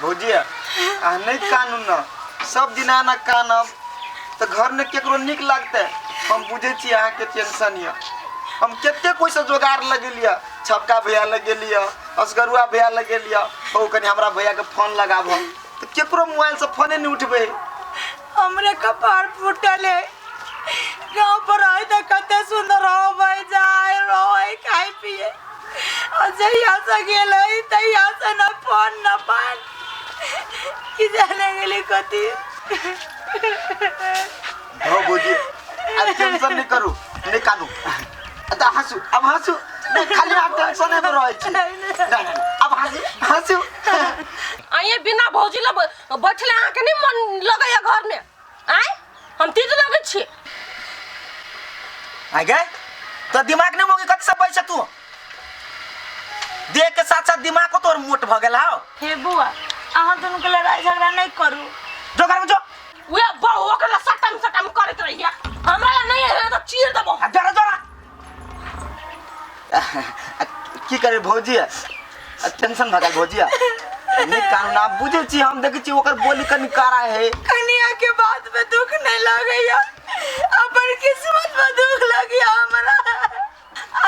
भौजी अहाँ नहि कानू ने सब दिन आना कानब तऽ घरमे केकरो नीक लागतै हम बुझै छी अहाँके टेंशन यऽ हम कते कोइसँ जोगाड़ लगेलियै छपका भैया लग गेलियै असगरुआ भैया लग गेलियै हौ कनि हमरा भैयाके फोन लगाबह तऽ केकरो मोबाइलसँ फोने नहि उठबै हमरे कपार फूटल है गाँव पर रहे तो कते सुंदर होबै जाय रहै खाय पिए आ जहिया से गेल है तहिया से न फोन न पान की जाने गेली कथी हौ भौजी आब टेंशन नहि करू नहि कानू तऽ हँसू आब हँसू नहि खाली आब टेंशने मे रहै छी नहि नहि नहि, आब हँसू हँसू आइए बिना भौजी लग बैठले अहाँके नहि मन लगैया घरमे आँय हम तीत लगै छी आ गए तो दिमाग नहीं मोगी कथी सब बैसे तू देह के साथ साथ दिमाग को तोर मोट भ गेल हौ हे बुआ अहाँ दुनू के लड़ाई झगड़ा नहीं करू जो घर में जो उहे बहु ओकरा सटम सटम करैत रहिया हमरा ला नहीं है तो चीर देबो आ जरा जरा की करे भौजी आ टेंशन भऽ गेल भौजी नहीं कानून आप बुझे छी हम देखे छी ओकर बोली कनी कारा है कनिया के बात में दुख नहीं लगैया अपन किस्मत में दुख लगिया हमरा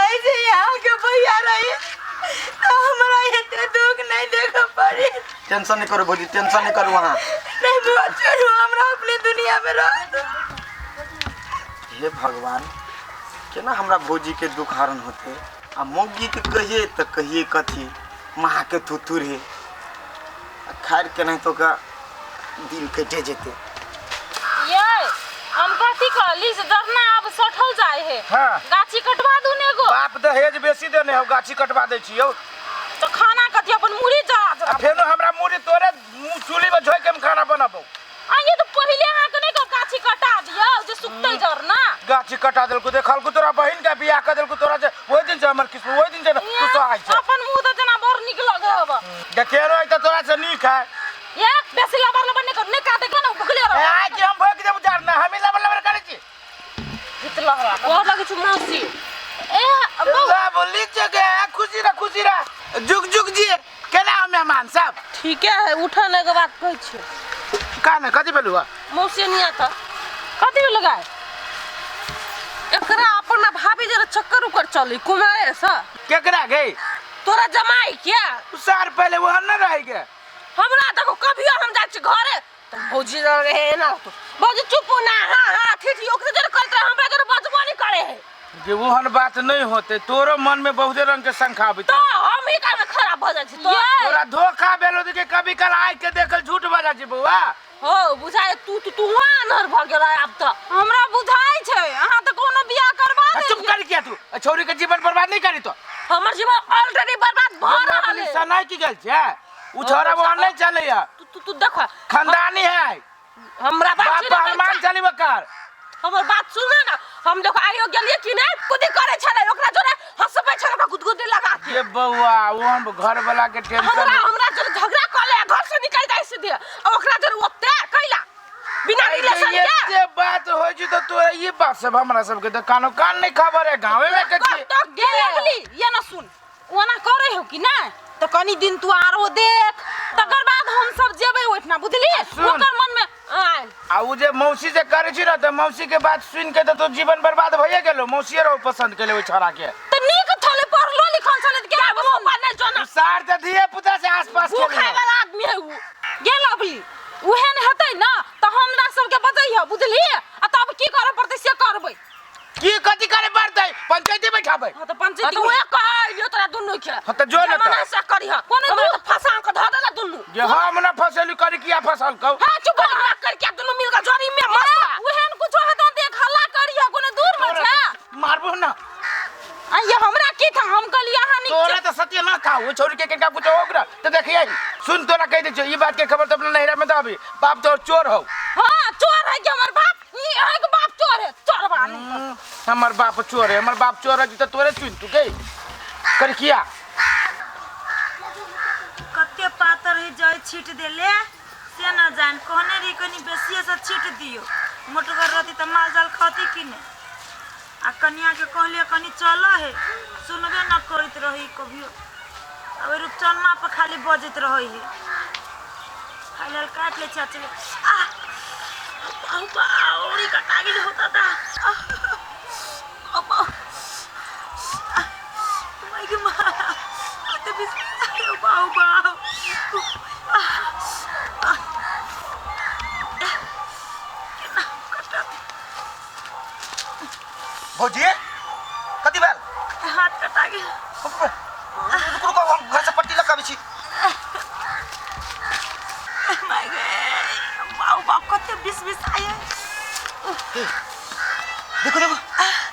आइ जे यहाँ के भैया रही तो हमरा एते दुख नहीं देखे पड़ी टेंशन नहीं करो भौजी टेंशन नहीं करू अहाँ नहीं बुआ छोड़ू हमरा अपने दुनिया में रह दो हे भगवान केना हमरा भौजी के दुख हरण होते आ मौगी के कहिए तऽ कहिए कथी माँ के थुथुर हे आ खैर केनाहितो का दिन कटे जेते ये हम कथी कहली से जरना अब सठल जाए है हाँ। गाछी कटवा दू ने एगो बाप दहेज बेसी देने हो गाछी कटवा दै छी यौ तो खाना कथी अपन मुड़ी जरा आ जरा फेनो हमरा मुड़ी तोरे मुँह चूल्ही में झोंकि के हम खाना बनाबो आ ये तो पहिले अहाँ के नहीं कह गाछी कटा दियो जे सुखते जरना गाछी कटा देलको देखलको तोरा बहिन के बियाह कर देलको तोरा जे ओहि दिन से हमर किस्मत ओहि दिन से तू सहाय छै अपन मुंह तो जेना बड़ नीक लगे हब देखियो है त तोरा से नीक है ये बेसी लबर लबर नहीं कर नहीं काटे के ना भुखले ए, रहो आइ के हम भोग देबू जान ना हम लबर लबर करै छी हित लहरा बहुत लगे छु मौसी ए बौ ला बोली जगह खुशी रह खुशी रह जुग जुग जी केना हो मेहमान सब ठीके है उठने के बात कहै छी का ना कथी भेलु मौसी नहीं आता कथी लगाए एकरा अपना भाभी जरा चक्कर उकर चली कुमारे से केकरा गई तोरा जमाई क्या सार पहले वहां न रह गए हमरा देखो कभी हम जाइ छी घरे तऽ भौजी रहे ना तो भौजी चुप ना हाँ हाँ ठीक ठीक ओकरे जरे करत रहे हमरा जरे बजबो नहीं करे है जे ओहन बात नहीं होते तोरो मन में बहुते रंग के शंका आबैत तो हम ही कारण खराब भऽ जाइ छी तो तोरा धोखा भेलो के कभी कल आइ के देखल झूठ बजा छी बौआ हो बुझाय तू तू तू आनर भऽ गेल आब तऽ हमरा बुझाइ छै अहाँ तऽ कोनो बियाह करबा आ चुप कर किया तू आ छौरी के जीवन बर्बाद नहीं करी तो हमर जीवन ऑलरेडी बर्बाद भऽ रहल है सनाई की गेल छै उ छोरा वो नहीं चलैया तू तू तू देख खानदानी है हमरा बात बाप सुन पहलवान चली बकर हमर बात सुन ना हम देखो आइयो गेलिए कि नहीं कुदी करे छले ओकरा जोरे हंसबै छले ओकरा गुदगुदी लगा के ये बौआ वो हम घर वाला के टेंशन हमरा हमरा जोरे झगड़ा कर ले घर से निकल जाय सीधे आ ओकरा जोरे ओते कैला बिना रिलेशन के एते बात होइ छै तऽ तोरा ई बात सब हमरा सबके तऽ कानो कान नहीं खबर है गाँवे में के छी तो गे लगली ये ना सुन ओना करे हो कि ना तो कनी दिन तू आरो देख तकर बाद हम सब जेबै ओहिठिना बुझली सुन। ओकर मन में आय आ उ जे मौसी से करे छी ना तऽ मौसी के बात सुन के तऽ तोर जीवन बर्बाद भइए गेलो मौसीए रहो पसंद केले ओहि छोरा के तऽ नीक छलै पढ़लो लिखल छलै तऽ केना मुंह पर नहीं जोना उ सार तऽ धिये पुता से आसपास भूख खेले खाए वाला आदमी है उ गेल अभी उहे ने हेतै ना तऽ हमरा सबके बजैह बुझली आ तब की करऽ पड़तै से करबै की कथी करे पड़तै पंचायती बैठाबै हाँ तऽ हाँ पंचायती तो उहे कहलियो तोरा दुनू के हाँ तऽ जो ने तऽ जमाना से करिह कोनो हमरा तऽ फंसा के धऽ देला दुनू जे हम ना फसेली करी किया फसल कहू हाँ चुप हो कर के दुनू मिल के जोड़ी में मस्त उहे ने कुछो हेतौ देख हल्ला करिह कोनो दूर में छै मारबो ना आ ये हमरा की था हम कहलियै अहाँ नीक तोरा तो सत्य ना था वो छोड़ के केनका कुछ होगा तो देखिए सुन तोरा कह दे छो ई बात के खबर तो अपना नैहरा में दाबी बाप तो चोर हो हाँ चोर है कि हमर बाप ई है कि बाप चोर है चोरबा नहीं हमर बाप चोर है हमर बाप चोर है तो तोरे चुन तू के कर किया कते पातर है जय छीट देले से न जान कहने रही कनी बेसिए से छीट दियो मोटगर रहती तऽ माल जाल खती कि नहि आ कनिया के कहलिए कनी चल है सुनबे न करैत रही कभियो अब रुपचनमा पर खाली बजैत रहै है फाइनल काट ले चाचे आ बाऊ बाऊ रे कटा गेल होता ता अब माय के माँ तो बिस बाऊ बाऊ केना कटा भौजी कथी भेल हाथ कटा गेल रुकू रुकू हम घर से पट्टी लगाबै छी माय गे बाऊ बाऊ कते बिस बिस आये देखो देखो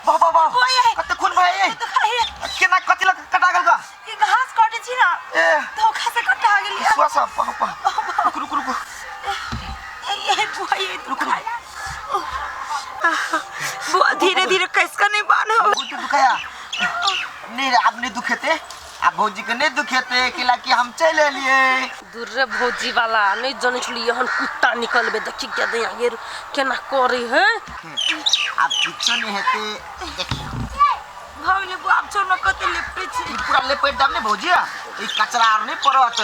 वाह वाह वाह ओए। कते खून भए ये तो खाइए केना कथी लग कटा गेल गा ई घास काटे छी ना ए धोखा से कटा गेल सुआ सा वाह वाह रुकू रुकू रुकू ये बुआ ये दुखाया बुआ धीरे धीरे कैसका नहीं बान्हो बहुत दुखाया नहीं रे, आब नहीं दुखेते आब भौजी के नहीं दुखेते किला कि हम चलि एलिए दूर रे भौजी वाला नहीं जाने छली एहन कुत्ता निकलबे देखी के दे ये केना करे है आब किछो नहीं हेते देखियो भौजी बुआ आब छोड़ न कते लिपटे छी ई पूरा लपेट देब ने भौजी ई कचरा आर नहीं पड़त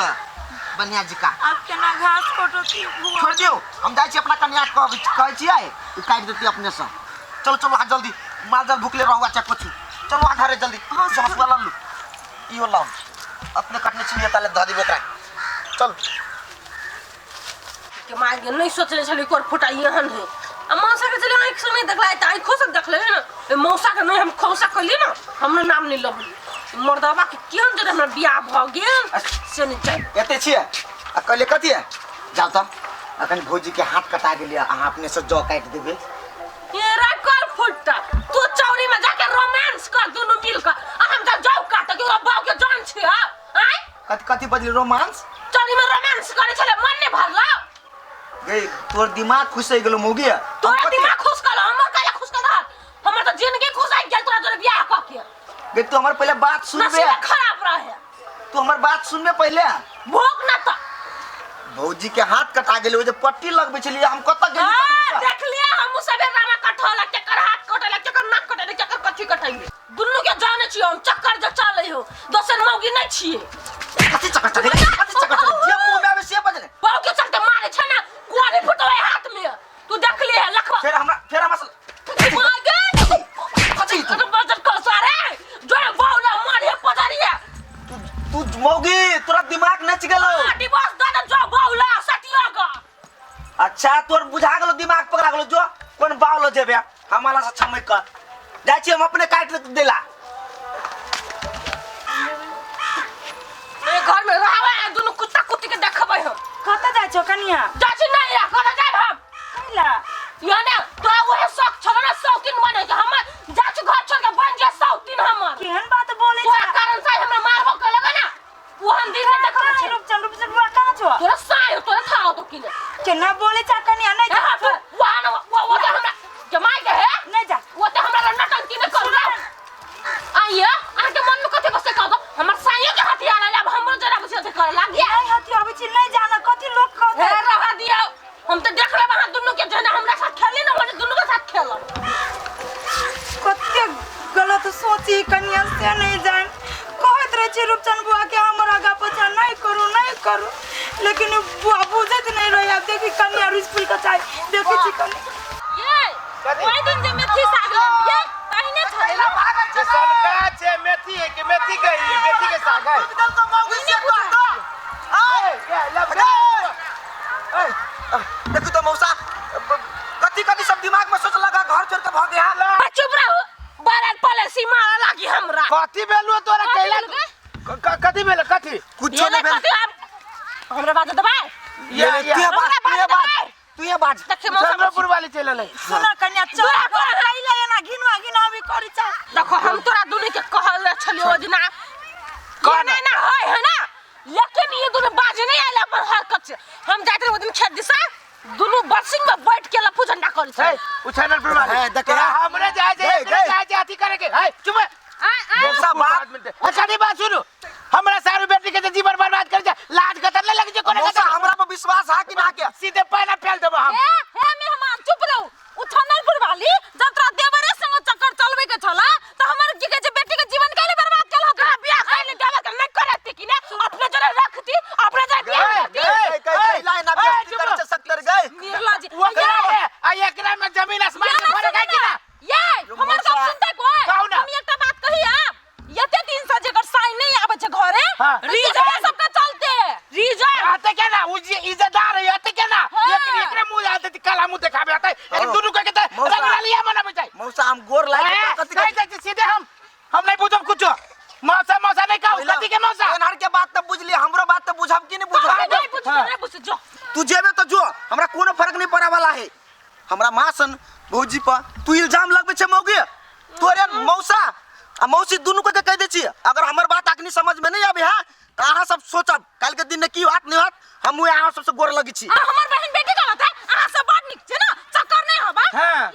बढ़िया जी का आब केना घास कटती बुआ छोड़ दियो हम जाइ छी अपना कन्या के कहबै कहै छियै ई काटि देती अपने से चलो चलो अहाँ जल्दी माल जाल भुखले रहुआ चाहे कुछ चलो अहाँ घरे जल्दी हाँ, जो हसुआ लऽ लू इहो लाउ अपने कटने छियै ताले धऽ देबै ओकरा चल के मार के नहीं सोचने छली कोर फुटा एहन है आ मौसा के चले आँख से नहीं देखला त आँखों से देखले है ना ए मौसा के नहीं हम खौसा कैली ना हमरा नाम नहीं लबली मर्दवा के केहन जरे हमरा बियाह भ गेल से नहीं जाए एते छियै आ कहलियै कथी है जाउ तऽ अखन भौजी के हाथ कटा गेलियै अहाँ अपने से जौ काटि देबै ये रे कर फुट्टा तू चौरी में जाके रोमांस कर दुनू मिल कर आ हम जा जाऊ काट के ओकरा बाप के जान छी हां आय कथी कथी बजली रोमांस चौरी में रोमांस करे छले मन नहीं भरला गई तोर दिमाग खुश हो गेलो मौगी तोरा दिमाग खुश कर हमर काहे खुश कर रहल हमर तो जिंदगी खुश आइ गेल तोरा जोरे बियाह क के गई तू हमर पहिले बात सुनबे नसीब खराब रहे तू हमर बात सुनबे पहिले भोग ना त भौजी के हाथ कटा गेलै ओ जे पट्टी लगबै छलियै हम कतऽ गेलियै हां तखनी से? देख लिया हम सबे रामा कठौला केकर हाथ कटले केकर नाक कटले केकर कथी कटले दुनू के जाने छियै हम चक्कर जे चलै हो दोसर मौगी नहीं छियै कथी चक्कर चलै कथी चक्कर चलै जे मुंह में आबै से बजले बाबू के चलते मारे छै ना कुआरी फुटवे हाथ में तू देख ले लखवा फेर हमरा फेर हमरा से- मागे कथी तू अरे बजट कर सारे जो बाउला मारे पजरिया तू तू मौगी तोरा दिमाग नच गेलो डिवोर्स दे दे जो बाउला सटिया का अच्छा तोर बुझा गेलो दिमाग पकड़ा गेलो जो कोन बावलो जेबे हमारा से छमक कर जाइ छी हम अपने काटि देला मेरे घर में रहबे आ दुनू कुत्ता कुत्ती के देखबै हम कतऽ जाइ छौ कनिया जाइ छी नहीं रा कतऽ जाब हम कैला याने तोरा वहे शौक छलो ना शौकीन बने के हमर जाइ छी घर छोड़ के बन जा शौकीन हमर केहन बात बोलै तोरा छ कारण से हमरा मारबो के लगे ना ओहन दिन में देखबै छी रूपचंद रूपचंद बुआ कहाँ छौ तोरा साय तोरा थाओ तो किने केना बोलै छ कनिया नहीं जा यहाँ पर वहाँ ना वो वो तो हमरा जमाई के है नहीं जा वो तो हमरा नटंकी नहीं कर रहा आइए अहाँ के मन में कथी बसे कह दो हमर साइयो के हथियार आयल अब हमरो जरा बसे अथी करे लाग गया नहीं हथी अबै छी नहीं जाना कथी लोग हे कहतै रहा दिया हम तो देख लेब अहाँ दुनू के जने हमरा साथ खेली ना ओने दुनू के साथ खेलब कते गलत सोची कनिया से नहीं जान कहैत रहै छी रूपचंद बुआ के हमर आगा पाछा नहीं करू नहीं करू लेकिन उ बुआ बुझैत नहीं रहे आब देखी कनिया रुस फूल के चाय देखै छी कनिया ये ओहि दिन जे मेथी साग लेलियै तहिने छलै ना जे सनका छै मेथी है कि मेथी के ई मेथी के साग है ए, ये लब ए, देखू तो मौसा कथी कथी सब दिमाग में सोच लगा घर छोड़ के भाग गया चुप रहू बरल पलेसी मारा लागी हमरा कथी भेलु तोरा कथी कैला भेल गे? कथी भेल कथी कुछो ये नहीं भेल कथी अब हमरा बात दबाए ये तू ये बात तू ये बात तू ये बात देखिए मौसा चंद्रपुर वाली चल ले सुन कनिया चल दूरा कर। कैला एना घिनवा घिनावी करी छ देखो हम तोरा दुनू के कहल छलियो दिना कौन? ना ना होय है ना लेकिन ये दुनू बाज नहीं आयल अपन हरकत से हम जाइत रहे ओ दिन खेत दिसा दुनू बसिंग में बैठ के लफू झंडा करी हे छै उ चंद्रपुर वाली हे, देख, तोरा हे। हमरे जाय गए, जाय एकरे गए। जाय जाय अथी करे के हे चुप आ आ मौसा बात अच्छा नहीं बात सुनो हमरा सारू बेटी के जे जीवन बर्बाद कर जा लाज कतर ले लगी जे कोने मौसा कतर हमरा पर विश्वास है कि ना के सीधे पैना फेल देबो हम ए हे मेहमान चुप रहू उ छनलपुर वाली जब तोरा देवरे संग चक्कर चलबे के छला त हमर की कहै छै बेटी के जीवन काहे बर्बाद केलहक तोरा बियाह कैले देवे के नहीं करती कि ना हमरा माँ सन भौजी पर तू इल्जाम लगबै छै मौगी। तोरे मौसा आ मौसी दुनू के कहि दै छियै, अगर हमर बात अखनी समझ में नहीं आबे है तऽ अहाँ सब सोचब काल्हि के दिन की बात नहीं होत, हम उहे अहाँ सबसे गोर लगै छी। आ हमर बहन बेटी गलत है, अहाँ सब बड़ नीक छै ना, चक्कर नहीं होबा। हाँ।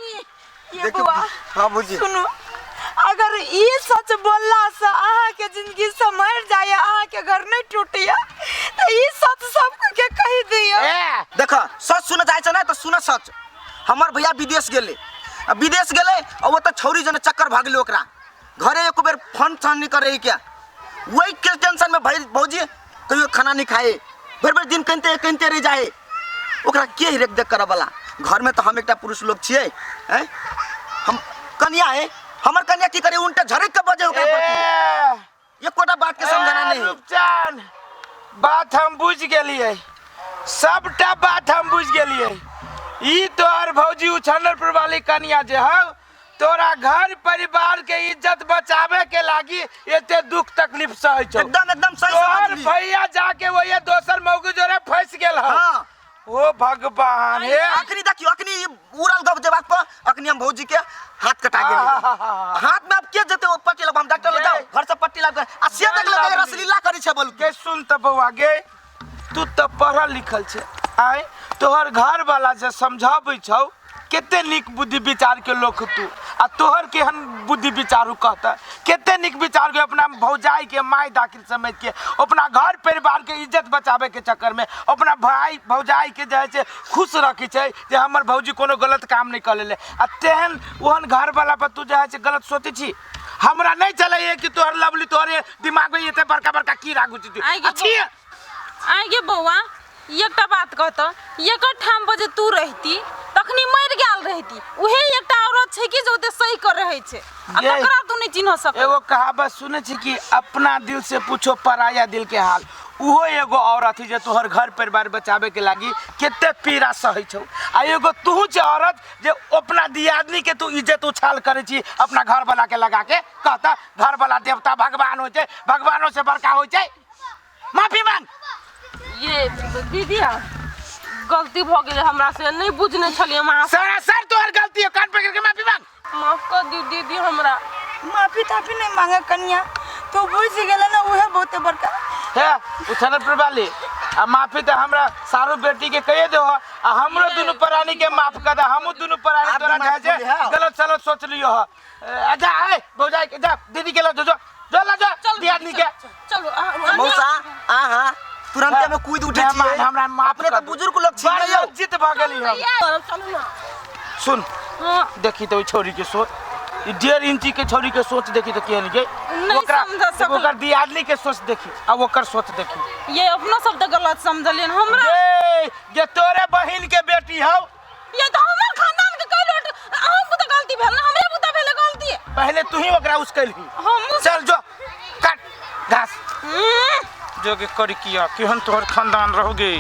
ये देखियौ, बौआ हाँ भौजी। सुनू, अगर ई सच बोलला से अहाँ के जिंदगी समर जाय, अहाँ के घर नहीं टूटिया, तो ई सच सबके कहि दियो। ए देख सच सुनऽ चाहै छै ना तऽ सुनऽ सच। हमर भैया विदेश गेलै, आ विदेश गेलै आ ओतऽ छौरी जने चक्कर भऽ गेलै, ओकरा घरे एको बेर फोन फोन नहीं करे क्या, वही के टेंशन में भाई भौजी कहियो खाना नहीं खाए, भरि भरि दिन कनिते कनिते रहि जाए, ओकरा के रेख देख करऽ वाला। घर में तऽ हम एकटा पुरुष लोग छियै, हैं हम कनिया है, हमर कनिया की करे उनटा झरक के बजे ओकरा प्रति, ए एकोटा बात के समझाना नहीं। रूपचंद बात हम बुझ गेलियै, सबटा बात हम बुझ गेलियै। ई तोहर भौजी उछन्नरपुर वाली कनिया जे हौ तोरा घर परिवार के इज्जत बचावे के लागी एते दुख तकलीफ सहै छौ। एकदम एकदम सही तोहर समझली। भैया जाके वही दोसर मौगी जोरे फंस गेल हौ। हाँ। ओ भगवान हे। अखनी देखियो, अखनी ई उड़ल गप जे बात पर अखनी हम भौजी के हाथ कटा गेल। आहाहाहा। हाथ में अब के जेते ओ पट्टी लब, हम डॉक्टर लग जाओ, घर से पट्टी लब आ से देख ले रसलीला करै छै बोल के। सुन त बौआ गे, तू त पढ़ल लिखल छै, आय तोहर घर वाला जे समझाबै छौ कते नीक बुद्धि विचार के लोक तू, आ तोहर केहन बुद्धि विचारू कहता, कते नीक विचार के अपना भौजाई के माय दाखिल समझ के अपना घर परिवार के इज्जत बचावे के चक्कर में अपना भाई भौजाई के जे छै खुश रखै छै जे हमर भौजी कोनो गलत काम नहीं कर लेले, आ तेहन ओहन घर वाला पर तू जे छै गलत सोचै छी। हमरा नहीं चलैए कि तोहर लवली तोहरे दिमाग में एते बड़का बड़का कीड़ा घुसि जेतौ। आइ गे अच्छी आइ गे बौआ, एकटा बात कहतऽ, एकर ठाम पर जे तू रहती तखनी मरि गेल रहती, उहे एकटा औरत छै कि जे ओते सही कर रहै छै, आ ये। तकरा तू नहि चिन्ह सकै। एगो कहावत सुनै छी कि अपना दिल से पूछो पराया दिल के हाल, उहो एगो औरत ही जे तोहर घर परिवार बचावे के लागी कते पीड़ा सहै छौ, आ एगो तू छै औरत जे अपना दियादनी के तू इज्जत उछाल करै छी अपना घर वाला के लगा के, कहता घर वाला देवता भगवान होइ छै, भगवानो से बड़का होइ छै। माफी मांग। ये दीदी गलती भ गेलै हमरा से, नहीं बुझने छलियै हम अहाँ। सरासर तोहर गलती है, कान पकड़ के माफी मांग। माफ कर दियौ दीदी हमरा। माफी ताफी नहीं मांगे कनिया, तू बुझ गेले ना उहे बहुते बड़का हे उछल प्रबाली, आ माफी तो हमरा सारू बेटी के कहिए दो, आ हमरो दुनू प्राणी के माफ कर दे, हमू दुनू प्राणी आप भी तोरा माफ जाय कर दे, गलत सलत सोच लियो ह। अच्छा ए भौजाई के जा दीदी के ल जो जो जो ल जो चलू दियादनी के। चलू मौसा आहा तुरंत में कूद उठे मेहमान, छियै। हमरा माफ अपने कर तऽ दू। बुजुर्ग लोग छी बड़ ने यौ। लज्जित भऽ गेली हम। चलू ना। सुन हाँ। देखी तो छोरी के सोच, ई 1.5 इंची के छोरी के सोच देखी तो केहन गे, नहीं ओकरा समझ सकल। ओकर दियादनी के सोच देखी आ ओकर सोच देखी। ये अपनो सब तऽ गलत समझलियन हमरा। ये जे तोरे बहिन के बेटी हौ। ये तऽ हमर खानदान के कई लोट अहाँ बुता गलती भेल ना, हमरे बुता भेल गलती। पहले तू ही ओकरा उसकलही। हम चल जो काट घास जो के कर किया केहन तोहर खानदान रहोगे।